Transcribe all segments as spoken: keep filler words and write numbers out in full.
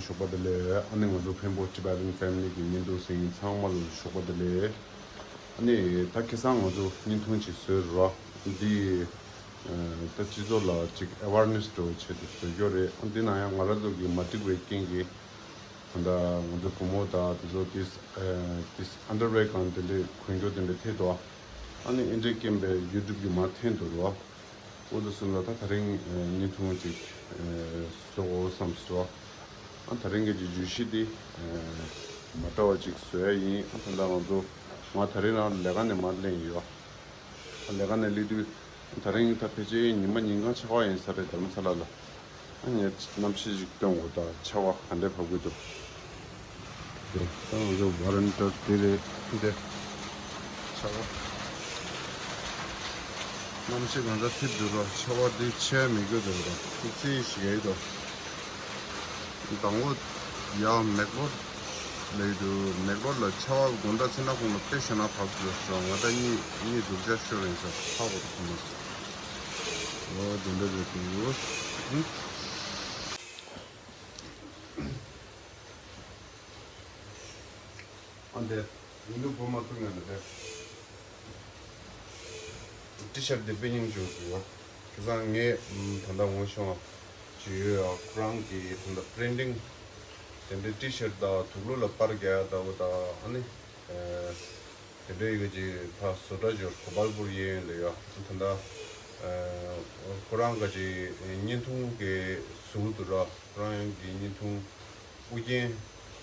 ཞོགས་པ་བདེ་ལེགས། ཨ་ནི་ང་ཚོ་འཕན་པོ་Tibetan Family་གི་བརྙན་ཐུང་གཟིགས་མཁན་ཚང་མ་ལ་ཞོགས་པ་བདེ་ལེགས། ཨ་ནི་ད་ཁ་སང་ང་ཚོ་བརྙན་ཐུང་ཅིག་བཟོས་རོགས། འདི་ད་སྤྱི་ཚོགས་ལ་ཅིག་awareness་འདྲ་བོ་ཆེད་དུ་བཟོས་ཡོད་རེད། ཨ་འདི་ནང་ཡང་ང་རང་ཚོ་གི་མ་འགྲིག་པའི་རྐྱེན་གྱིས་ད་ལྟ་ང་ཚོ་བུ་མོ་དང་དེ་ཚོ་ཏིས་ཏིས་underwear་གང་དེ་འདྲས་གོན་རྒྱུ་དེ་འདྲས་ཐེབས་འདུག་ཨ་ནི་ཨེ་འདྲས་རྐྱེན་པས་YouTube་གི་མར་འཐེན་འདུག་རོགས། འོ་དེ་སོང་ཙང་ད་ད་རིང་བརྙན་ཐུང་ཅིག་བཟོ་དགོས་བསམ་སོང་། ཨ་ད་རིང་གི་ཅིག་བརྗོད་གཞི་འདི་མ་འདྲ་བ་ཅིག་བཟོ་ཡ་ཡིན། ཨ་ད་ལྟ་ང་ཚོ་ང་ད་རིང་རང་ལས་ཀ་ནས་མར་སླེབས་ཡོད། ཨ་ལས་ཀ་ནས་སླེབས་དུས་ད་རིང་ད་ཕལ་ཆེར་ཉི་མ་ཉིན་གང་ཆར་པ་ཡིན་ས་རེད། རྡ་རམ་ས་ལ་ལ། ཨ་ངས་གནམ་གཤིས་ཤིག་སྟོན་དགོས། ད་ཆར་པ་ག་འདྲས་བབས་ཀྱི་འདུག་དེ་ད་ང་ཚོ་veranda་དེ་རེད། འདི་ཆར་པ་གནམ་གཤིས་གང་འདྲ་ཐེབས་འདུག་ར། ཆར་པ་འདི་ཆད་མི་དགོས་འདུག་ར། ཙི་ཙི་ཞིག་ཡོད་དོ། དང་པོ་ཡ་མེག་ལོར་ལེགས་འདུག་མེག་ལོར་ལ་ཆར་པ་དགོང་དག་ཚེ་ན་ཁོང་ལ་དཔེ་ཞེ་ན་བབས་འདུག་ར། ང་ད་གཉིད་གཉིད་སྡུག་ཅག་ཤོར་ཡིན་ས་ཧ་གོ་ཐུབ་མ་སོང་། འོ་དེ་འདྲ་རེད་འདུག་ཨ་འདི་ཡིན་འདུག་སྒོ་མ་བཙུགས་ཡང་འདི་འདྲ། ཊི་ཤར་འདི་དཔེ་སྙིང་རྗེ་པོ་འདུག་ཁ་སང་ངས་ད་ལྟ་ངོ་ཤེས་པ་ཅིག་ཡོད་ཨ། ཁོ་རང་གིས་ད་ལྟ་printing་དེ་འདྲའི་ཊི་ཤར་དང་དུག་ལོག་ལ་པར་རྒྱག་ཡ་ལྟ་བུ་དང་ཨ་ནི། དེ་འདྲའི་ཡོད་ཅིག་ཕ་བཟོ་གྲྭ་འབྱོར་གོ་པལ་པུར་གཡས་གཡོན་ལ་ཡོད། ད་ལྟ་ཁོ་རང་ག་ཅིག་བརྙན་ཐུང་གི་བཟོ་འདུག་ར། ཁོ་རང་གི་བརྙན་ཐུང་ཨུ་རྒྱན་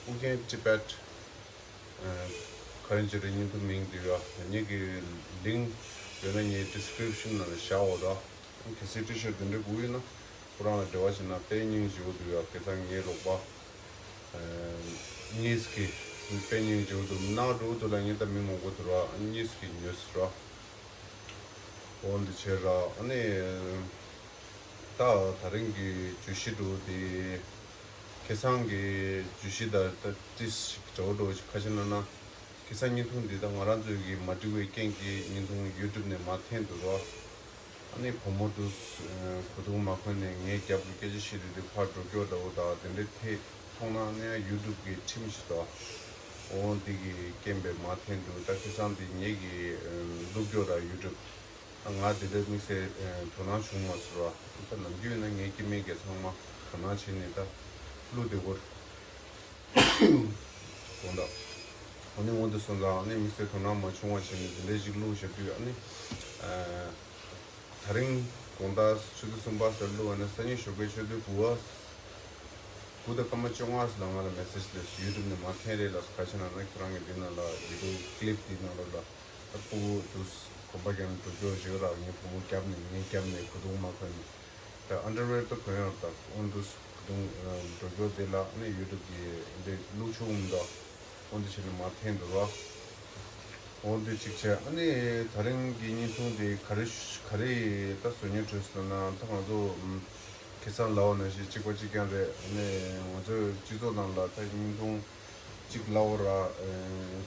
ཨུ་རྒྱན་ཊི་བེཊ་ག་རེ་བྱས་རེད། བརྙན་ཐུང་མིང་དེ་ཡོད། ངེད་ཀྱི་ལིང་ཡོད་ན་ངའི་ཌི་སི་ཀི་རིབ་ཤན་ནང་ལ་བཞག་འོ་ར། གལ་སྲིད་ཊི་ཤར་དེ་འདྲ་དགོས་ཡོད་ན་ཁོ་རང་ལ་འབྲེལ་བ་བྱས་ན་དཔེ་སྙིང་རྗེ་པོ་འདུག་ཡ། ཁ་སང་ངའི་རོགས་པ་གཉིས་ཀྱིས་དཔེ་སྙིང་རྗེ་པོ་འདུག་གནང་འགྲོ་འདུག་ལ། ངས་ད་མི་མང་པོ་འདུག་ར། གཉིས་ཀྱིས་ཉོས་སོང་ར། འོ་འདི་བྱས་ར། ཨ་ནི་ད་ད་རིང་གི་བརྗོད་གཞི་འདྲ་བོ་དེ་ཁ་སང་གི་བརྗོད་གཞི་དང་ད་ཏིས་ཞིག་འདྲ་བོ་འདྲ་བོ་ཞིག་ཁ་ཤས་ན་ན། ཁ་སང་བརྙན་ཐུང་འདི་ད་ང་རང་ཚོའི་གི་མ་འགྲིག་པའི་རྐྱེན་གྱིས་བརྙན་ཐུང་ཡུ་ཊུབ་ནས་མར་འཐེན་འདུག་ར། ཨ་ནི་བུ་མོ་དུ་གོས་ཐུང་མ་གོན་ནས་ངའི་རྒྱབ་ཀྱི་སྐད་ཆ་བཤད་དུས་དེ་ཕར་འགྲོ་སྐྱོད་འདྲ་བོ་དང་དེ་འདྲའི་ཐད་མཐོང་ན་ཨ་ནི་ཡུ་ཊུབ་ཀྱི་ཁྲིམས་ཤིག་འདུག་འོ་འདི་གི་རྐྱེན་པས་མར་འཐེན་འདུག་ད་ཁ་སང་འདི་ངེད་ཀྱི་བླུགས་སྐྱོད་ར་ཡུ་ཊུབ། ང་འདི་འདྲའི་དམིགས་བསལ་དོ་སྣང་བྱུང་མ་སོང་ར། ད་ནམ་རྒྱུན་ཡིན་ན་ངའི་སྐྱེ་དམན་གྱི་ཚང་མ་དོ་སྣང་བྱས་ནས་ད་བླུགས་བསྡད་ཡོད། དགོངས་དག་ཨ་ནི་སྔོན་དུ་སོང་ཙང་ཨ་ནི་དམིགས་བསལ་དོ་སྣང་མ་བྱུང་བ་བྱས་ནས་འདི་འདྲའི་ཞིག་བླུགས་བཞག་དུས་ཨ་ནི། ད་རིང་དགོང་དག་ཆུ་ཚོད་གསུམ་པ་ཙམ་བླུགས་པ་ནས་སང་ཉིན་ཞོགས་པའི་ཆུ་ཚོད་དགུ་པ། དགུ་དང་སྐར་མ་བཅོ་ལྔ་ལ་ང་ལ་མེ་སེ་ཇི་སླེབས་སོང་། ཡུ་ཊུབ་ནས་མར་འཐེན་རེད་ལབ་སོང་། ག་ཅི་ན་ན་ཁྱོད་རང་གི་འདི་ནང་ལ་ཡུ་ཊུབ་ཀི་ལིབ་འདི་ནང་ལ་ལ་ད་སྤུ་གུ་དུ་གོམ་པ་རྒྱག་ནས་འགྲོ་རྒྱུ་ཞིག་རག་ངའི་བུ་མོ་རྒྱབ་ནས་ངའི་རྒྱབ་ནས་གོས་ཐུང་མ་གོན་ནས། ད་ཨན་ཌར་ཝེར་ད་གོན་ཡོད་ད་འོན་ཏུ་གོས་ཐུང་འགྲོ་རྒྱུ་དེ་ལ་ནི་ཡུ་ཊུབ་ཀྱི་འདི་བླུགས་ཆོག་མི་འདུག་འོན་ཏུ་བྱས་ནས་མར་འཐེན་འདུག་ར། འོ་འདི་གཅིག་བྱས། ཨ་ནི་ད་རིང་གི་བརྙན་ཐུང་འདི་ག་རེ་ག་རེ་ད་བཟོ་སྙིང་བྲོས་སོང་ན་ད་ང་ཚོ་ཁ་སང་ལབ་པ་ནང་བཞིན་གཅིག་པ་གཅིག་རྐྱང་རེད། ཨ་ནི་ང་ཚོའི་སྤྱི་ཚོགས་ནང་ལ་ད་བརྙན་ཐུང་གཅིག་ལབ་པ་ར་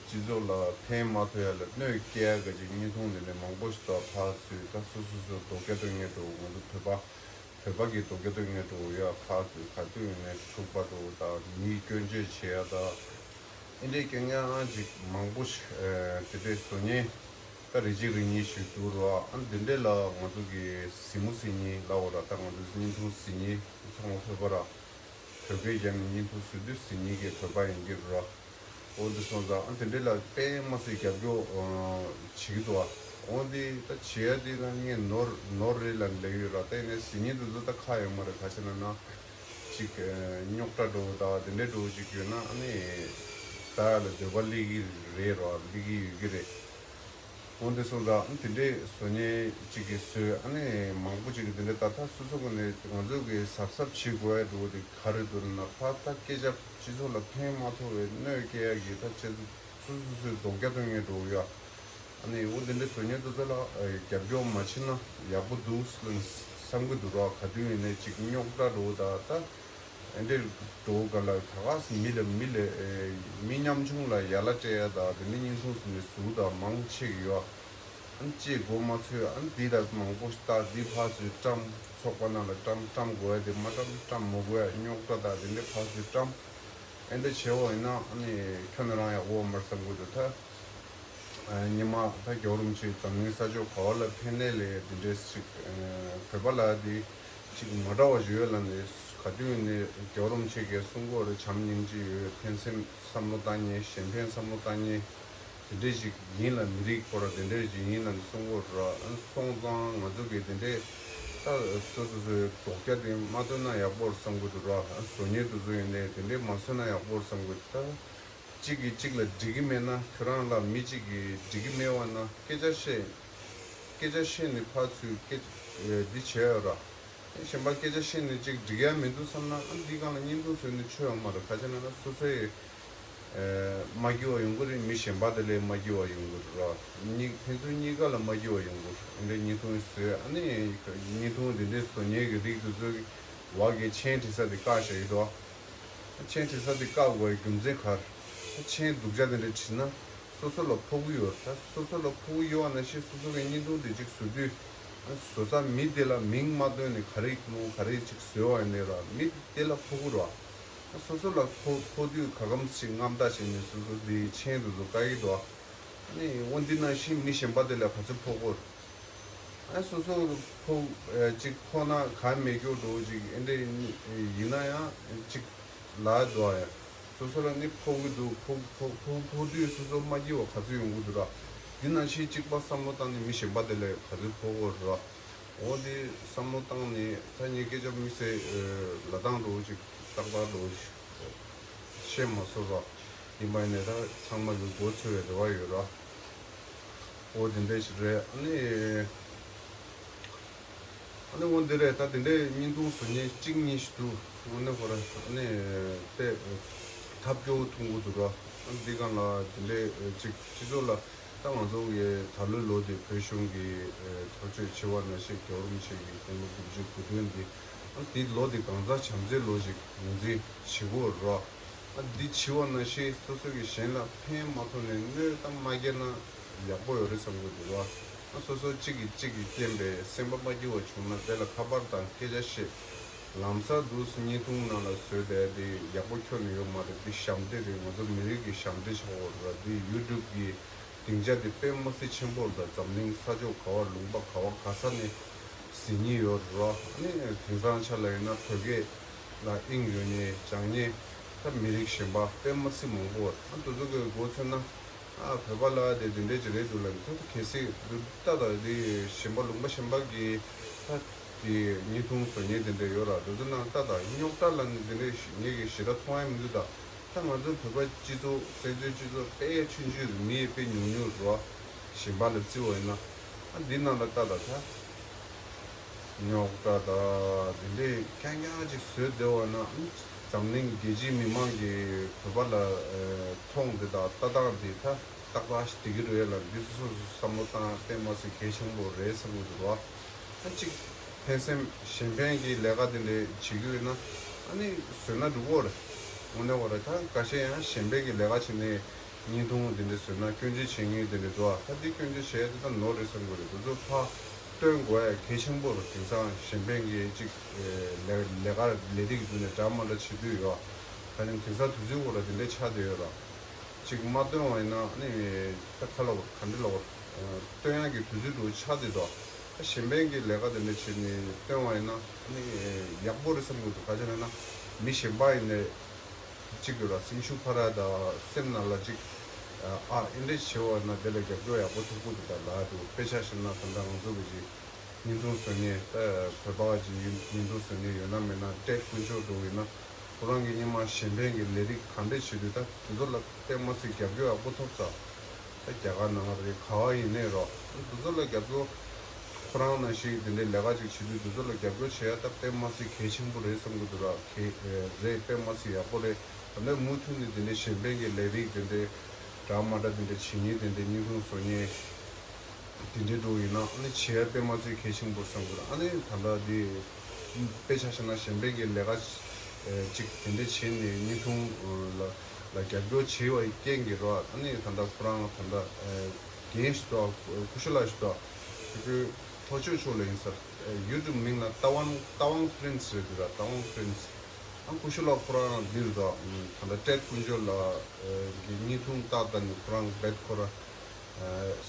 སྤྱི་ཚོགས་ལ་ཕན་མ་ཐོགས་ཡ་ལ་གནོད་སྐྱེལ་ཡ་ག་ཅིག་བརྙན་ཐུང་འདི་ནས་མང་པོ་ཞིག་ད་ཕར་ཚུར་ད་སོ་སོ་སོ་རྡོག་རྒྱག་གཏོང་མཁན་འདྲ་བོ་ང་ཚོ་བོད་པ། བོད་པ་གི་རྡོག་རྒྱག་གཏོང་མཁན་འདྲ་བོ་ཡོད། ཕར་ཚུར་ག་དུས་ཡིན་ནའི་འཁྲུག་པ་འདྲ་བོ་དང་མི་སྐྱོན་བརྗོད་བྱེད་ཡ་དང་། ཨེ་འདྲའི་རྐྱང་རྐྱང་ཅིག་མང་པོ་ཞིག་ཨེ་དེ་འདྲའི་བཟོ་མཁན་ད་རེ་གཅིག་རེ་གཉིས་ཞིག་འདུག་རོ། ཨ་འདི་འདྲའི་ལ་ང་ཚོ་གི་གཟིགས་མོ་གཟིགས་མཁན་ལབ་དགོས་ར། ད་ང་ཚོ་བརྙན་ཐུང་གཟིགས་མཁན་ཚང་མ་བོད་པ་ར། བོད་སྐད་རྒྱབ་ནས་བརྙན་ཐུང་བཟོ་དུས་གཟིགས་མཁན་གྱི་བོད་པ་ཡིན་གྱི་རོ། འོ་འདི་སོང་ཙང་ཨ་དེ་འདྲའི་ལ་དཔེ་མ་སྲིད་རྒྱབ་སྐྱོར་བྱེད་ཀྱི་འདུག་ཨ། འོ་འདི་ད་བྱེད་ཡ་འདི་ལ་ངས་ནོར་ནོར་རེད་ལབ་ལབ་ཡོད་ར། ད་ཡིན་ནའི་གཟིགས་མཁན་དེ་ཚོ་ད་ཁག་ཡོད་མ་རེད། ག་ཅི་ན་ན་ཅིག་རྙོག་དྲ་འདྲ་བོ་ད་དེ་འདྲའི་འདྲ་བོ་ཅིག་ཡོད་ན་ཨ་ནི་ད་ཡ་ལ་འདོད་པ་སླེབས་ཀྱི་རེད་ར། སླེབས་ཀྱི་ཡོད་ཀྱི་རེད། འོ་འདི་སོང་ཙང་ཨ་དེ་འདྲའི་བཟོ་མཁན་གཅིག་གིས་བཟོས། ཨ་ནི་མང་པོ་ཅིག་གིས་དེ་འདྲའི་ད་ལྟ་སོ་སོ་གི་ནས་ང་ཚོ་གི་གཟབ་གཟབ་བྱེད་དགོས་ཡ་འདྲ་བོ་དེ་ག་རེ་འདུག་ན་ཕ་ད་སྐད་ཆ་སྤྱི་ཚོགས་ལ་ཕན་མ་ཐོགས་པའི་གནོད་སྐྱེལ་ཡ་གི་ད་ཁྱེད་ཚོ་སོ་སོ་སོའི་རྡོག་རྒྱག་གཏོང་མཁན་འདྲ་བོ་ཡ། ཨ་ནི་འོ་དེ་འདྲའི་བཟོ་མཁན་དེ་ཚོ་ལ་རྒྱབ་སྐྱོར་མ་བྱེད་ན་ཡག་པོ་འདུག་བསམ་གི་འདུག་ར། ག་དུས་ཡིན་ནའི་ཅིག་རྙོག་དྲ་འདྲ་བོ་ད་ད། ཨེ་འདྲའི་འགྲོ་ག་ལ་ད་ག་སེ་མི་ལ་མི་ལ་ཨེ་མི་ཉམ་ཆུང་ལ་ཡ་ལ་སྤྲད་ཡ་ད་དེ་འདྲ་བརྙན་ཐུང་ཟིན་ནས་ཟུར་ད་མང་ཆེ་གི་ཡོད། ཨ་ནི་ཅིག་མགོ་མ་ཚོས། ཨ་ནི་འདི་དང་མང་པོ་ཞིག་བཏགས། འདི་ཕར་ཚུར་བཀྲམ། ཚོགས་པ་ནང་ལ་བཀྲམ། བཀྲམ་དགོས་ཡ་དེ་མ་བཀྲམ། བཀྲམ་མ་དགོས་ཡ། རྙོག་དྲ་དང་དེ་འདྲའི་ཕར་ཚུར་བཀྲམ། ཨེ་འདྲ་བྱས་པ་ཡིན་ན་ཨ་ནི་ཁྱོན་ནས་རང་ཡག་པོ་མ་རེད་བསམ་གྱི་འདུག་ད་ཨ་ཉི་མ་ད་རྒྱལ་བ་རིན་པོ་ཆེ་འཛམ་གླིང་ས་ཕྱོགས་ག་བ་ལ་ཕེབས་ནའི་ལས་དེ་འདྲའི་ཞིག་ཨ་བོད་པ་ལ་དེ་ཅིག་མ་འདྲ་བ་ཞིག་ཡོད་ལབ་ནས། ག་དུས་ནས་རྒྱལ་བ་རིན་པོ་ཆེ་གིས་གསུང་གི་ཡོད་རེད། བྱམས་སྙིང་རྗེ་ཡོད། ཕན་སེམས་བསམ་བློ་བཏང་མཁན། གཞན་ཕན་བསམ་བློ་བཏང་མཁན་དེ་འདྲས་ཞིག་ཡིན་ལ། མི་རིགས་སྐོར་དེ་འདྲས་ཞིག་ཡིན་ལབ་ནས་གསུང་གི་ཡོད་རེད། སོང་ཙང་ང་ཚོ་གིས་དེ་འདྲས་ད་སོ་སོ་སོའི་རྡོག་རྒྱ་དེ་མ་བཏོན་ན་ཡག་པོ་རེད་བསམ་གྱི་འདུག་ར། བཟོ་མཁན་དེ་ཚོ་ཡིན་ནའི་དེ་འདྲས་མ་བཟོས་ན་ཡག་པོ་རེད་བསམ་གྱི་འདུག་ད་གཅིག་གིས་གཅིག་ལ་འགྲིག་གི་མེད་ན། ཁྱོད་རང་ལ་མི་གཅིག་གིས་འགྲིག་གི་མེད་པ་ན་སྐད་ཆ་བཤད། སྐད་ཆ་བཤད་ནས་ཕར་ཚུར་སྐད་འདི་བྱས་ཡོད་ར། གཞན་པ་སྐད་ཆ་བཤད་ནས་ཅིག་འགྲིག་ཡ་མི་འདུག་བསམ་ན། ཨ་འདི་སྒང་ལ་བརྙན་ཐུང་བཟོས་ནས་ཆོ་ཡོང་མ་རེད། ག་ཅི་ན་ན་སོ་སོའི་ཨེ་མ་སྐྱིད་པ་ཡོང་གི་རེད། མི་གཞན་པ་དེ་ལས་མ་སྐྱིད་པ་ཡོང་གི་རེད་ར། གཉིས་ཕན་ཚུན་གཉིས་ཀ་ལ་མ་སྐྱིད་པ་ཡོང་གི་རེད། འདི་འདྲའི་བརྙན་ཐུང་བཟོས། ཨ་ནི་བརྙན་ཐུང་འདི་འདྲའི་བཟོ་མཁན་གྱི་རིགས་དེ་ཚོ་གི་བ་གི་མཆན་བྲིས་ས་དེ་བཀག་བཞག་གི་འདུག་མཆན་བྲིས་ས་དེ་བཀག་དགོས་པའི་རྒྱུ་མཚན་ག་རེ། མཆན་སྡུག་ཅག་དེ་འདྲ་བྲིས་ན་སོ་སོ་ལ་ཕོག་གི་ཡོད། ད་སོ་སོ་ལ་ཕོག་གི་ཡོད་པ་ནང་བཞིན་སོ་སོ་གི་བརྙན་ཐུང་དེ་ཅིག་བཟོ་དུས་བཟོ་ས་མི་དེ་ལ་མིང་མ་བཏོན་ནས་ག་རེ་མོ་ག་རེ་ཅིག་བཟོས་པ་ཡིན་ནའི་ར། མི་དེ་ལ་ཕོག་གི་རེད། སོ་སོ་ལ་ཕོག་ཕོག་དུས་ག་གམ་ཞིག་རྔམ་སྟག་བྱས་ནས་སོ་སོ་དེ་མཆན་དེ་ཚོ་བཀག་གི་འདུག་ཨ་ནི་འོ་འདི་ནང་བཞིན་མི་གཞན་པ་དེ་ལ་ག་ཚོད་ཕོག་གོ། ཨ་སོ་སོ་ཕོག་ཨ་ཅིག་ཕོག་ན་ག་མེད་སྐྱོ་འགྲོ་ཅིག་ཨེ་འདྲ་ཡིན་ན་ཡང་ཅིག་ལ་འདུག་ཨ། ཡ་སོ་སོ་ལ་ནི་ཕོག་གི་འདུག་ཕོག་ཕོག་ཕོག་ཕོག་དུས་སོ་སོ་མ་སྐྱིད་པ་ག་ཚོད་ཡོང་གི་འདུག་ར། འདི་ནང་བཞིན་གཅིག་པ་བསམ་བློ་བཏང་ནས་མི་གཞན་པ་དེ་ལ་ག་ཚོད་ཕོག་གོ་ར། འོ་འདི་བསམ་བློ་བཏང་ནས་ད་ངས་སྐད་ཆ་དམིགས་བསལ་ལབ་སྟངས་འགྲོ་ཅིག་ཏག་ཏག་འགྲོ་ཅིག་བཤད་མ་ཚོར་ར། ཡིན་པ་ཡིན་ནའི་ད་ཚང་མ་གི་མགོ་ཚོས་པའི་རེ་བ་ཡོད་ར། འོ་དེ་འདྲ་ཞིག་རེད། ཨ་ནི་ཨ་ནི་འོ་འདི་རེད། ད་དེ་འདྲའི་བརྙན་ཐུང་བཟོ་མཁན་གཅིག་གཉིས་ཤིག་འདུག་དངོས་གནས་ཁོ་ར་ཨ་ནི་དཔེ་ཐབས་སྐྱོ་བོ་མཐོང་གི་འདུག་ར། ཨ་ནི་འདི་སྒང་ལ་དེ་འདྲའི་ཅིག་སྤྱི་ཚོགས་ལ་ད་ང་ཚོ་གི་ད་ལོའི་ལོ་དེ་བོད་གཞུང་གི་ཐག་གཅོད་བྱས་པ་ནང་བཞིན་རྒྱལ་བ་རིན་པོ་ཆེ་གི་དགུང་ལོ་དགུ་བཅུ་གོ་བདུན་འདི། ཨ་ནི་འདི་ལོ་འདི་གང་ཟག་བྱམས་བརྩེའི་ལོ་ཞིག་ངོས་འཛིན་བྱེད་དགོས་ར། ཨ་འདི་བྱེད་པ་ནང་བཞིན་སོ་སོ་གིས་གཞན་ལ་ཕན་མ་ཐོགས་ནས་གནོད་ད་མ་སྐྱེལ་ན་ཡག་པོ་ཡོད་རེད་བསམ་གྱི་འདུག་བ། ཨ་སོ་སོ་གཅིག་གིས་གཅིག་གི་རྐྱེན་པས་སེམས་པ་མ་སྐྱིད་པ་བྱུང་ན་དེ་ལ་ཁ་པར་དང་སྐད་ཆ་བཤད། ལམ་སང་འདུག་སེ་བརྙན་ཐུང་ནང་ལ་བཟོས་བསྡད་དེ་ཡག་པོ་ཁྱོན་ནས་ཡོད་མ་རེད། འདི་ཞབས་འདྲེན་རེད། ང་ཚོ་མི་རིགས་ཀྱི་ཞབས་འདྲེན་ཆགས་ཡོད་རེད། འདི་ཡུ་ཊུབ་གི་སྡིངས་ཆ་དེ་དཔེ་མི་སྲིད་ཆེན་པོ་རེད། འཛམ་གླིང་ས་ཕྱོགས་ག་བ་ལུང་པ་ག་བ་ག་ས་ནས་གཟིགས་མཁན་ཡོད་རེད། ཨ་ནི་དེང་སང་ཆ་ལ་ཡིན་ན་བོད་སྐད་ལ་དབྱིངས་ཡོད་མཁན་སྦྱང་མཁན་ད་མི་རིགས་གཞན་པ་དཔེ་མི་སྲིད་མང་པོ་ཡོད་རེད། ཨ་དེ་ཚོ་གི་མགོ་ཚོས་ན་ཨ་བོད་པ་ལ་དེ་དེ་འདྲས་ཅིག་རེད་འདུག་ལབ་ནས། ད་ད་གལ་སྲིད་འདུག་ད་ད་དེ་གཞན་པ་ལུང་པ་གཞན་པ་གི་ད་དེ་བརྙན་ཐུང་བཟོ་མཁན་དེ་འདྲས་ཡོད་ར། དེ་ཚོ་ནང་ད་ད་རྙོག་དྲ་ལབ་ནས་དེ་འདྲས་ངས་གི་ཞེ་དྲག་མཐོང་ཡ་མི་འདུག་ད་ད་ང་ཚོ་བོད་པ་སྤྱི་ཚོགས་བཙན་བྱོལ་སྤྱི་ཚོགས་དཔེ་ཆུང་ཆུང་རེད། མི་དཔེ་ཉུང་ཉུང་རེད་བ། གཞན་པ་ལ་བརྩི་བ་ཡིན་ན། ཨ་འདི་ནང་ལ་ལྟ་ད་ད་རྙོག་དྲ་ད་དེ་འདྲས་རྐྱང་རྐྱང་ཅིག་བཟོས་བསྡད་པ་ན། འཛམ་གླིང་རྒྱལ་སྤྱིའི་མི་མང་གིས་བོད་པ་ལ་ཨེ་མཐོང་དེ་དང་ལྟ་སྟངས་དེ་ད་ཏག་ཏག་ཞིག་བསྡད་ཀྱི་རེད་ལ། འདི་སོ་སོ་བསམ་བློ་བཏང་དཔེ་མ་སྲིད་གལ་ཆེན་པོ་རེད་བསམ་གྱི་འདུག་བ། ཨ་གཅིག་ཕན་སེམས་གཞན་ཕན་གྱི་ལས་ཀ་དེ་འདྲས་བྱེད་རྒྱུ་ཡིན་ན་ཨ་ནི་བཟོས་ན་འགྲིག་གོ་རེད། དངོས་གནས་ཁོ་རེད། ད་འགའ་ཤས་ཡང་གཞན་ཕན་གྱི་ལས་ཀ་བྱེད་ནས་བརྙན་ཐུང་དེ་འདྲས་བཟོས་ན་སྐྱོན་བརྗོད་བྱེད་མཁན་དེ་འདྲས་འདུག་ཨ་ད་འདི་སྐྱོན་བརྗོད་བྱས་དེ་ད་ནོར་རེད་བསམ་གྱི་རེད། དེ་ཚོ་ཕར་སྟོན་དགོས་ཡ་གལ་ཆེན་པོ་རེད། དེང་སང་གཞན་ཕན་གྱི་གཅིག་ལས་ལས་ཀ་ལས་རིགས་འདི་ནས་འདྲ་མ་འདྲ་བྱེད་དུས་ཡོད་ཨ། ད་ནི་དེང་སང་དུས་ཚོད་ཁོ་རེད་དེ་འདྲས་ཆགས་བསྡད་ཡོད་ར། ཅིག་མ་སྟོན་པ་ཡིན་ན་ནི་ད་ཁ་ལོ་ག་འདྲ་ལོ་སྟོན་ཡག་གི་དུས་ཚོད་འགྲོ་ཆགས་བསྡད་དོ། ད་གཞན་ཕན་གྱི་ལས་ཀ་དེ་འདྲ་བྱས་ནས་སྟོན་པ་ཡིན་ན་ནི་ཡག་པོ་རེད་བསམ་གྱི་འདུག་ག་ཅི་ལབ་ན་མི་གཞན་པ་ཡིན་ནའི་གཅིག་ཡོད་ར། སེམས་ཤུགས་འཕར་ཡ་ད་སེམས་ནང་ལ་ཅིག་ཨ་ཨེ་འདྲ་བྱས་པ་ན་དེ་ལ་རྒྱབ་སྐྱོར་ཡག་པོ་ཐོབ་ཀྱི་འདུག་ད་ལབ་འདུག་དཔེ་ཆ་བཞག་ན་ད་ལྟ་ང་ཚོ་གི་ཅིག་བརྙན་ཐུང་བཟོ་མཁན་ད་བོད་པ་ཅིག་ཡིན་བརྙན་ཐུང་བཟོ་མཁན་ཡོད་ན་མེད་ན་ཏྲེད་དཀོན་མཆོག་འགྲོ་ཡིན་ན་ཁོ་རང་གི་སྔོན་མ་གཞན་ཕན་གྱི་ལས་རིགས་ག་འདྲས་བྱེད་དུས་ད་དེ་ཚོ་ལ་དཔེ་མ་སྲིད་རྒྱབ་སྐྱོར་ཡག་པོ་ཐོབ་ས། ད་རྒྱ་གར་ནང་རེད་ག་བ་ཡིན་ནའི་རོ། དེ་ཚོ་ལ་རྒྱབ་སྐྱོར་ཁོ་རང་ནང་བཞིན་དེ་འདྲའི་ལས་ཀ་ཅིག་བྱེད་དུས་དེ་ཚོ་ལ་རྒྱབ་སྐྱོར་བྱེད་ཡ་ད་དཔེ་མ་སྲིད་གལ་ཆེན་པོ་རེད་བསམ་གྱི་འདུག་ར། གལ་རེད། དཔེ་མ་སྲིད་ཡག་པོ་རེད། ད་ནས་མུ་མཐུད་ནས་དེ་འདྲའི་གཞན་ཕན་གྱི་ལས་རིགས་དེ་འདྲའི་འདྲ་མ་འདྲ་དེ་འདྲའི་བྱེད་མཁན་དེ་འདྲའི་བརྙན་ཐུང་བཟོ་མཁན། དེ་འདྲའི་འགྲོ་ཡིན་ན་ཨ་ནི་བྱེད་ཡ་དཔེ་མ་སྲིད་གལ་ཆེན་པོ་བསམ་གྱི་རེད། ཨ་ནི་ད་ལྟ་དེ་དཔེ་ཆ་བཞག་ན་གཞན་ཕན་གྱི་ལས་ཀ་ཅིག་དེ་འདྲ་བྱས་ནས་བརྙན་ཐུང་ལ་ལ་རྒྱབ་སྐྱོར་བྱས་པའི་རྐྱེན་གྱིས་རོ། ཨ་ནི་ད་ལྟ་ཁོ་རང་ད་ལྟ་ རྒན་ཞིག་འདུག་སྐུ་ཞབས་ལགས་ཞིག་འདུག་སྐུ་ཞབས་ཐོག་ཆོས་མཆོག་ལ་ཡིན་ས་རེད། ཡུ་ཊུབ་མིང་ལ་རྟ་དབང་རྟ་དབང་པི་རིན་སི་རེད་འདུག་ར། རྟ་དབང་པི་རིན་སི། ཨ་སྐུ་ཞབས་ལགས་ཁོ་རང་འདི་རེད་འདུག་ད་ལྟ་ཏྲེད་དཀོན་མཆོག་ལགས་ཀྱི་བརྙན་ཐུང་ལྟ་ད་ནི་ཁོ་རང་རྦད་ཁོ་ར་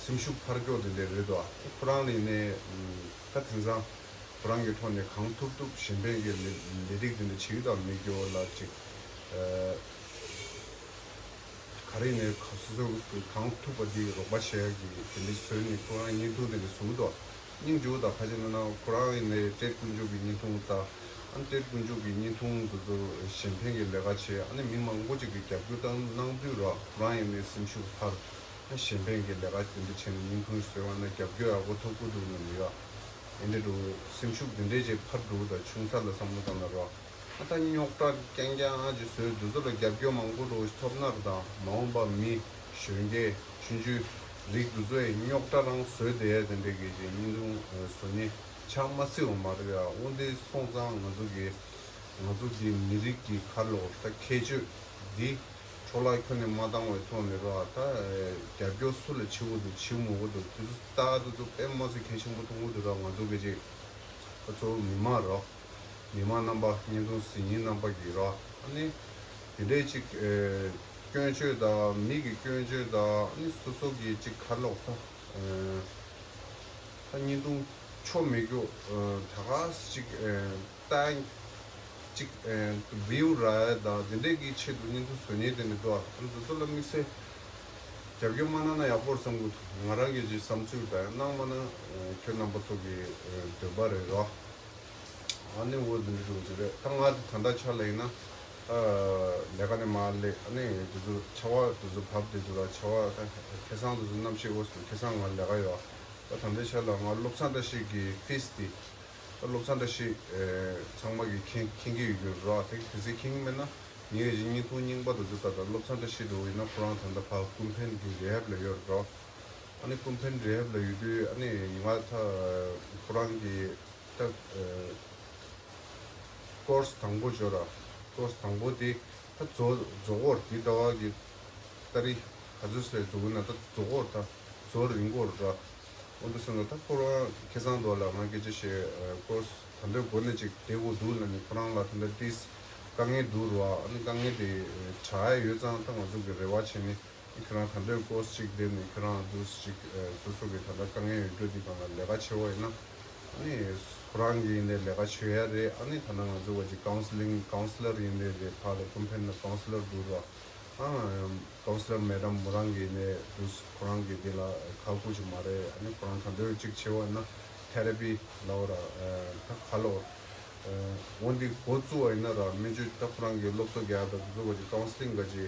སེམས་ཤུགས་འཕར་མགྱོགས་དེ་འདྲ་རེད་འདུག་ཁོ་རང་ལ་ཡིན་ནའི་ད་དེང་སང་ཁོ་རང་གི་ཐོག་ནས་གང་ཐུབ་ཐུབ་གཞན་ཕན་གྱི་ལས་ལས་རིགས་དེ་འདྲ་བྱེད་ཀྱི་འདུག་མི་སྐྱོ་བོ་ལ་ཅིག་ག་རེ་ནས་སོ་སོ་གང་ཐུབ་པ་འདི་རོགས་པ་བྱེད་ཡག་གི་དེ་འདྲ་བཟོས་ནས་ཁོ་རང་བརྙན་ཐུང་དེ་འདྲ་བཟོ་གི་འདུག་སྙིང་རྗེ་པོ་དང་ཁ་ཆེ་ན་ན་ཁོ་རང་ཡིན་ནའི་ཏྲེད་དཀོན་མཆོག་གི་བརྙན་ཐུང་དང་ཨ་ནི་ཏྲེད་དཀོན་མཆོག་གི་བརྙན་ཐུང་དེ་ཚོ་གཞན་ཕན་གྱི་ལས་ཀ་བྱེད་ཨ་ནི་མི་མང་པོ་ཅིག་གིས་རྒྱབ་སྐྱོར་བཏང་གནང་དུས་ར་ཁོ་རང་ཡིན་ནའི་སེམས་ཤུགས་འཕར་ཨ་གཞན་ཕན་གྱི་ལས་ཀ་དེ་འདྲ་བྱས་ནས་བརྙན་ཐུང་བཟོས་པ་ན་རྒྱབ་སྐྱོར་ཡག་པོ་ཐོབ་ཀྱི་འདུག་ན་མི་ཡ་ཨེ་འདྲ་འདུག་སེམས་ཤུགས་དེ་འདྲས་ཅིག་འཕར་འགྲོ་གི་འདུག་ཆུང་ས་ལ་བསམ་བློ་བཏང་ན་ར། ཨ་ད་རྙོག་དྲ་རྐྱང་རྐྱང་ཨ་ཅེ་བཟོས་འདི་ཚོ་ལ་རྒྱབ་སྐྱོར་མང་པོ་འགྲོ་ཐོབ་ན་ར་དང་མ་འོངས་པ་མི་གཞོན་སྐྱེས་ཆུང་ཆུང་རིགས་འདི་ཚོ་ཡི་རྙོག་དྲ་རང་བཟོས་བསྡད་ཡ་དེ་འདྲས་ཀྱི་ཅིག་བརྙན་ཐུང་བཟོ་ཉེན་ཆགས་མ་སྲིད་འོ་མ་རེད་ཡ། འོ་འདི་སོང་ཙང་ང་ཚོ་གི་ང་ཚོ་གི་མི་རིགས་ཀྱི་ཁ་ལོ་ད་ཁྱད་ཆོས་འདི་འཕྲོ་བརླག་ཁྱོན་ནས་མ་བཏང་བའི་ཐོག་ནས་ར་ད་རྒྱབ་སྐྱོར་སུ་ལ་བྱེད་དགོས་འདུག་བྱེད་མི་དགོས་འདུག་དེ་ཚོ་ལྟ་དུས་ཚོ་དཔེ་མ་སྲིད་གལ་ཆེན་པོ་མཐོང་གི་འདུག་ར། ང་ཚོ་གི་ཅིག་ད་གཙོ་བོ་མི་མང་ར། མི་མང་རྣམ་པ་བརྙན་ཐུང་གཟིགས་མཁན་རྣམ་པ་གིས་ར་ཨ་ནི་དེ་འདྲའི་ཅིག་ཨེ་སྐྱོན་བརྗོད་དང་མི་གི་སྐྱོན་བརྗོད་དང་ཨ་ནི་སོ་སོ་གི་ཅིག་ག་ལོག་ད་ཨེ་ད་བརྙན་ཐུང་ཆོ་མེད་རྒྱུ་ཨེ་ད་ག་ཅིག་ཨེ་ལྟ་ཅིག་ཨེ་བིའུ་རག་དང་དེ་འདྲའི་གི་ཆེད་དུ་བརྙན་ཐུང་བཟོ་མཁན་དེ་འདྲ་འདུག་ཨ་ད་འདི་ཚོ་ལ་དམིགས་བསལ་རྒྱབ་སྐྱོར་མ་གནང་ན་ཡག་པོ་རེད་བསམ་གི་འདུག་ང་རང་གི་ཅིག་བསམ་ཚུལ་དང་གནང་མ་གནང་ཁྱོད་རྣམ་པ་ཚོ་གི་ཨེ་འདོད་པ་རེད་ར། ཨ་ནི་འོ་འདི་འདྲ་འདུག་ཅིག་རེད། ད་ང་ད་ལྟ་ཆ་ལ་ཡིན་ན་ཨ་ལས་ཀ་ནས་མར་སླེབས་ཨ་ནི་འདི་ཚོ་ཆར་པ་འདི་ཚོ་བབས་བསྡད་འདུག་ར། ཆར་པ་ད་ཁ་སང་འདི་ཚོ་གནམ་གཤིས་འོ་སི་འདུག་ཁ་སང་ང་ལས་ཀ་ཡོད། ད་ད་ལྟའི་ཆ་ལ་ང་བློ་བཟང་བཀྲ་ཤིས་ཀྱི་ཕིས་དེ་ད་བློ་བཟང་བཀྲ་ཤིས་ཨེ་ཚང་མ་གིས་མཁྱེན་མཁྱེན་གྱི་ཡོད་རྒྱུ་ར། དེ་གི་དེ་ཚོས་མཁྱེན་གྱི་མེད་ན་ངའི་རིང་བརྙན་ཐུང་རྙིང་པ་འདི་ཚོ་ད་ལྟ་བློ་བཟང་བཀྲ་ཤིས་འདྲ་བོ་ཡིན་ན་ཁོ་རང་ད་ལྟ་ཕར་ཀུན་ཕན་གྱི་རི་ཧེབ་ལ་ཡོད་ར། ཨ་ནི་ཀུན་ཕན་རི་ཧེབ་ལ་ཡོད་དུས་ཨ་ནི་ང་ད་ཁོ་རང་གི་ད་ཨེ་ཀོར་སི་དང་པོ་འབྱོར་ར། ཀོར་སི་དང་པོ་དེ་ད་རྫོགས་རྫོགས་སྐོར་དེ་ཟླ་བ་གི་ཏ་རིག་ག་ཚོད་ཟེར་འཛུགས་ན་ད་རྫོགས་སྐོར་ད་རྫོགས་རིང་སྐོར་ར། འོ་འདུག་སེ་ན་ད་ཁོ་རང་ཁ་སང་དུ་ལ་ང་སྐད་ཆ་བཤད་ཀོར་སི་ད་འདོད་སྒོ་ནས་ཅིག་བསྡད་དགོས་འདུག་ལ་ནི་ཁོ་རང་ལ་ད་འདོད་ཏིས་དཀའ་ངལ་འདུག་ར། ཨ་ནི་དཀའ་ངལ་དེ་དྲག་ཡ་ཡོད་ཙང་ད་ང་ཚོ་གི་རེ་བ་བྱས་ནས། ཁྱོད་རང་ད་ལྟའི་ཀོར་སི་གཅིག་བསྡད་ནས་ཁྱོད་རང་འདུག་གཅིག་སོ་སོ་གི་ད་ལྟ་དཀའ་ངལ་ཡོད་རྒྱུ་འདི་སྒང་ལ་ལས་ཀ་བྱེད་པ་ཡིན་ན་ཨ་ནི་ཁོ་རང་གི་ཡིན་ནའི་ལས་ཀ་བྱེད་ཡ་རེད། ཨ་ནི་ད་ལྟ་ང་ཚོ་བ་ཅིག་ཀའུན་སི་ལིང་ཀའུན་སི་ལར་ཡིན་ནའི་རེད། ཕར་ལ་ཀུན་ཕན་ལ་ཀའུན་སི་ལར་འདུག་ར། ཨ་ཀའུན་སི་ལར་མེ་ཌམ་མོ་རང་གི་ཡིན་ནའི་འདུག་ཁོ་རང་གི་འདི་ལ་ཁག་པོ་ཅིག་མ་རེད། ཨ་ནི་ཁོ་རང་ད་ལྟའི་གཅིག་བྱེད་པ་ཡིན་ན་ཐེ་ར་པི་ལབ་ར་ད་ག་ལོ། འོ་འདི་འགོ་བཙུགས་པ་ཡིན་ན་ར་སྨན་བཅོས་ད་ཁོ་རང་གི་སློབ་གསོ་རྒྱག་ཡ་ད་དེ་ཚོ་བ་ཅིག་ཀའུན་སི་ལིང་ག་ཅིག་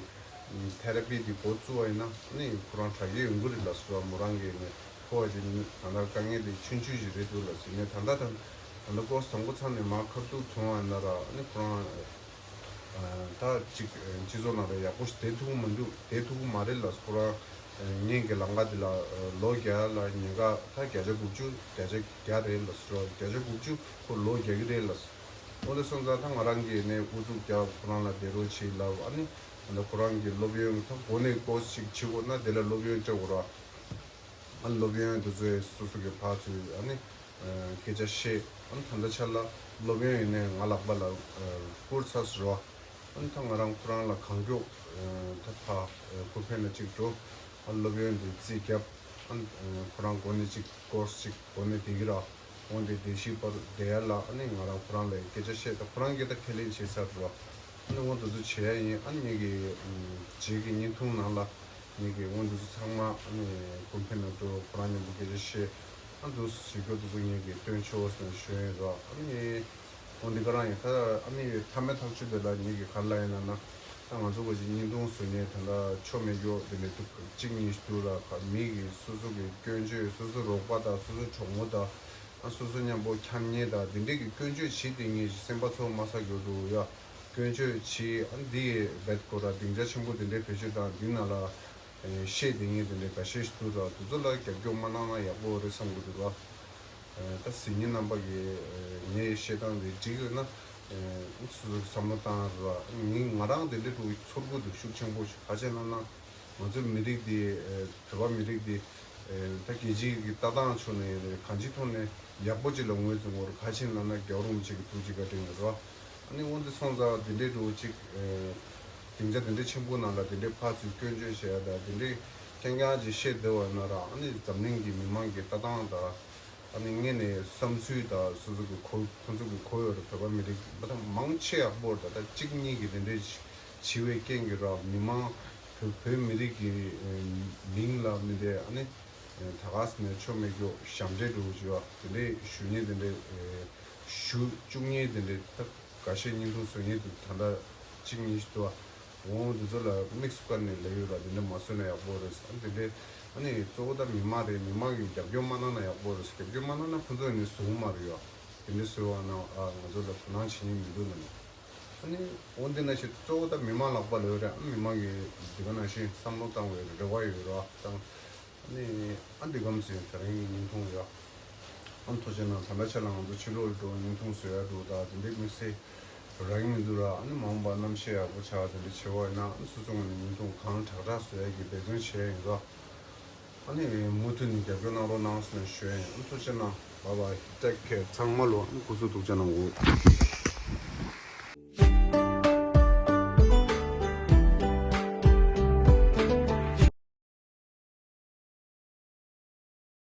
ཐེ་ར་པི་འདི་འགོ་བཙུགས་པ་ཡིན་ན་ནི་ཁོ་རང་དྲག་སྐྱེད་ཡོང་གི་རེད་ལ་སོ། མོ་རང་གིས་ནི་ཁོ་བ་ཅིག་ནི་ད་ལྟ་དཀའ་ངལ་འདི་ཆུང་ཆུང་ཞིག་རེད་འདུག་ལ་ཟེར་ནས་ད་ལྟ་ད་ད་ལྟ་ཀོར་སི་དང་པོ་ཚར་ནས་མར་ཁ་ཐུག་ཐོན་པ་ཡིན་ན་ར་ནི་ཁོ་རང་ད་ཅིག་སྤྱི་ཚོགས་ནང་ལ་ཡག་པོ་ཞིག་བསྡད་ཐུབ་ཀྱི་མི་འདུག་བསྡད་ཐུབ་ཀྱི་མ་རེད་ལ་སོ། ཁོ་རང་ངན་གྱི་ལམ་ཁ་འདི་ལ་ལོ་བརྒྱ་ལ་ཉེན་ཁ་ད་བརྒྱ་ཆ་དགུ་བཅུ་བརྒྱ་ཆ་བརྒྱ་རེད་ལ་སོ། བརྒྱ་ཆ་དགུ་བཅུ་ཁོ་ལོ་བརྒྱ་གི་རེད་ལ་སོ། འོ་དེ་སོང་ཙང་ད་ང་རང་གིས་ནས་ཨུ་ཚུགས་རྒྱག་ཁོ་རང་ལ་བསྡད་རོགས་བྱེད་ལབ། ཨ་ནི་ད་ལྟ་ཁོ་རང་གི་སློབ་ཡོན་ད་འགོ་ནས་ཀོར་སི་ཞིག་བྱེད་དགོས་ན་དེ་ལ་སློབ་ཡོན་སྤྲད་དགོས་ར། ཨ་ནི་སློབ་ཡོན་དེ་ཚོའི་སོ་སོ་གི་ཕར་ཚུར་ཨ་ནི་སྐད་ཆ་བཤད། ཨ་ནི་ད་ལྟ་ཆ་ལ་སློབ་ཡོན་ཡིན་ནའི་ང་ལག་པ་ལ་བསྐུར་ཚར་ཟེར་རོ། ཨ་ནི་ད་ང་རང་ཁོ་རང་ལ་གང་མགྱོགས་ད་ཕར་ཀུན་ཕན་ལ་གཅིག་འགྲོ། ཨ་ནི་སློབ་ཡོན་དེ་རྩིས་བརྒྱབ། ཨ་ནི་ཁོ་རང་འགོ་ནས་གཅིག་ཀོར་སི་གཅིག་འགོ་ནས་བསྡད་ཀྱི་ར། འོ་འདི་བདེ་སྐྱིད་པར་བསྡད་ཡ་ལ་ཨ་ནི་ང་རང་ཁོ་རང་ལ་སྐད་ཆ་བཤད། ད་ཁོ་རང་གིས་ད་ཁས་ལེན་བྱས་ཚར་རོ། ཨ་ནི་འོ་འདི་ཚོ་བྱེད་ཡ་ཡིན། ཨ་ནི་ངེད་ཀྱི་རྗེས་ཀྱི་བརྙན་ཐུང་ནང་ལ་ངེད་ཀྱི་འོ་འདི་ཚོ་ཚང་མ་ཨ་ནི་ཀུན་ཕན་ནང་དུ་ཁོ་རང་མཉམ་དུ་སྐད་ཆ་བཤད། ཨ་འདུག་ཞིག་གོ་འདི་ཚོ་ངེད་ཀྱིས་སྟོན་ཆོག་ཟེར་ནས་ཞུ་ཡིན་རོ། ཨ་ནི། འོ་འདི་ག་རང་ཡིན། ད་ཨ་ནི་མཐའ་མའི་ཐག་གཅོད་དེ་ལ་ངེད་ཀྱིས་ག་རེ་ལབ་ཡིན་ལབ་ན། ད་ང་ཚོ་ག་ཅིག་བརྙན་ཐུང་བཟོ་མཁན་ད་ལྟ་ཆོ་མེད་ཀྱོག་དེ་འདྲ་འདུག་གཅིག་གཉིས་ཤིག་འདུག་ར། མི་གིས་སོ་སོ་གི་སྐྱོན་བརྗོད་སོ་སོ་རོགས་པ་དང་སོ་སོ་གྲོགས་མོ་དང་ཨ་སོ་སོ་མཉམ་པོ་འཁྱམ་མཁན་དང་དེ་འདྲས་ཀྱི་སྐྱོན་བརྗོད་བྱེད་དེ་ངས་སེམས་པ་ཚོར་མ་ས་གྱུར་འདུག་ཡ། སྐྱོན་བརྗོད་བྱེད་ཨ་འདི་རྦད་ཁོ་ར་སྡིངས་ཆ་ཆེན་པོ་དེ་འདྲས་བེད་སྤྱོད་བཏང་འདི་ནང་ལ། བཤད་དེ་ངས་དེ་འདྲའི་འགའ་ཤས་ཤིག་འདུག་ར། དེ་ཚོ་ལ་རྒྱབ་སྐྱོར་མ་གནང་ན་ཡག་པོ་རེད་བསམ་གྱི་འདུག་ར། ད་གཟིགས་མཁན་རྣམ་པ་གིས་ངའི་བཤད་སྟངས་དེ་འགྲིག་ཡོད་ན་སོ་སོ་བསམ་བློ་བཏང་ར། ངས་ང་རང་དེ་འདྲའི་འདྲ་བོ་ཚོར་གྱི་འདུག་ཤུགས་ཆེན་པོ་ཞིག་ག་རེ་ཡིན་ལབ་ན་ང་ཚོའི་མི་རིགས་འདི་བོད་པ་མི་རིགས་འདི་ ད་རྒྱལ་སྤྱིའི་གི་ལྟ་སྟངས་ཕྱོགས་ནས་ཡིན་ནའི་གང་ཅིའི་ཐོག་ནས་ཡག་པོ་ཅིག་ལ་ངོས་འཛིན་དགོས་རེད། ག་ཅི་ཡིན་ལབ་ན་རྒྱལ་བ་རིན་པོ་ཆེ་གི་ཐུགས་རྗེ་བཀའ་དྲིན་ཡོད་རེད་བ། ཨ་ནི་འོ་འདི་སོང་ཙང་འདི་འདྲའི་འགྲོ་ཅིག་སྡིངས་ཆ་འདི་འདྲའི་ཆེན་པོ་ནང་ལ་འདི་འདྲའི་ཕར་ཚུར་སྐྱོན་བརྗོད་བྱེད་ཡ་དང་འདི་འདྲའི་རྐྱང་རྐྱང་ཅིག་བཤད་བསྡད་པ་ཡིན་ན་ར། ཨ་ནི་འཛམ་གླིང་གི་མི་མང་གི་ལྟ་སྟངས་དང་། ཨ་ནི་སྔོན་ནས་བསམ་ཚུལ་དང་སོ་སོ་གི་གོ་ཁོང་ཚོ་གི་གོ་ཡོད་རེད། བོད་པ་མི་རིགས་མ་ད་མང་ཆེ་ཡག་པོ་རེད། ད་ད་གཅིག་གཉིས་ཀྱི་དེ་འདྲའི་བྱས་པའི་རྐྱེན་གྱིས་ར་མི་མང་བོད་བོད་མི་རིགས་ཀྱི་མིང་ལ་མི་དེ་ཨ་ནི་ད་ག་ས་ནས་ཆོ་མེད་རྒྱུ་ཞབས་འདྲེན་འགྲོ་གི་བྱས་པ་དེ་འདྲའི་ཞུ་མཁན་དེ་འདྲའི་ཞུ་བཅུག་མཁན་དེ་འདྲའི་ད་འགའ་ཤས་བརྙན་ཐུང་བཟོ་མཁན་དེ་ད་ལྟ་གཅིག་གཉིས་ཤིག་འདུག་ཨ། འོང་དེ་ཚོ་ལ་དམིགས་སུ་བཀར་ནས་ལབ་ཡོད་ལ། དེ་འདྲ་མ་བཟོས་ན་ཡག་པོ་རེད། ཨ་ནི་དེ་འདྲའི་ཨ་ནི་གཙོ་བོ་ད་མི་མང་རེད། མི་མང་གིས་རྒྱབ་སྐྱོར་མ་གནང་ན་ཡག་པོ་རེད། རྒྱབ་སྐྱོར་མ་གནང་ན་ཁོ་ཚོ་ནི་བཟོ་གི་མ་རེད་ཡ། དེ་འདྲ་བཟོས་པ་ན་ཨ་ང་ཚོ་ལ་དོ་སྣང་བྱེད་མཁན་མི་འདུག་ལབ་ནས། ཨ་ནི་འོ་འདི་ན་ཞིག་གཙོ་བོ་ད་མི་མང་ལག་པ་ལ་ཡོད་རེད། ཨ་མི་མང་གིས་འདི་ག་ནང་བཞིན་བསམ་བློ་བཏང་བའི་རེ་བ་ཡོད་རེད་བ། ད་ཨ་ནི་ཨ་འདི་གམ་ཟེར་དེ་རིང་གི་བརྙན་ཐུང་ཡོད། ཨ་ཐུགས་རྗེ་གནང་། ད་ལྟ་ཆ་ལ་ང་ཚོ་ཕྱི་ལོགས་ལ་འགྲོ་བརྙན་ཐུང་བཟོ་ཡ་འགྲོ་ད་དེ་འདྲའི་དམིགས་བསལ་རག་གི་མི་འདུག་ར། ཨ་ནི་མ་འོངས་པ་གནམ་གཤིས་ཡག་པོ་ཆགས་དེ་འདྲ་བྱེད་པ་ཡིན་ན། ཨ་ནི་སོ་སོ་ངོས་ནས་བརྙན་ཐུང་གང་དྲག་དྲག་བཟོ་ཡ་གི་འབད་བརྩོན་བྱས་ཡིན་ར། ཨ་ནི་མུ་མཐུད་ནས་རྒྱབ་སྐྱོར་གནང་རོགས་གནང་ཟེར་ནས་ཞུ་ཡ་ཡིན། ཨ་ཐུགས་རྗེ་གནང་། བྷའི་བྷའི། ཊེག་ཀེར། ཚང་མ་ལོ་ཨ་ནི་སྐུ་གཟུགས་ཐུགས་རྗེ་གནང་གོ།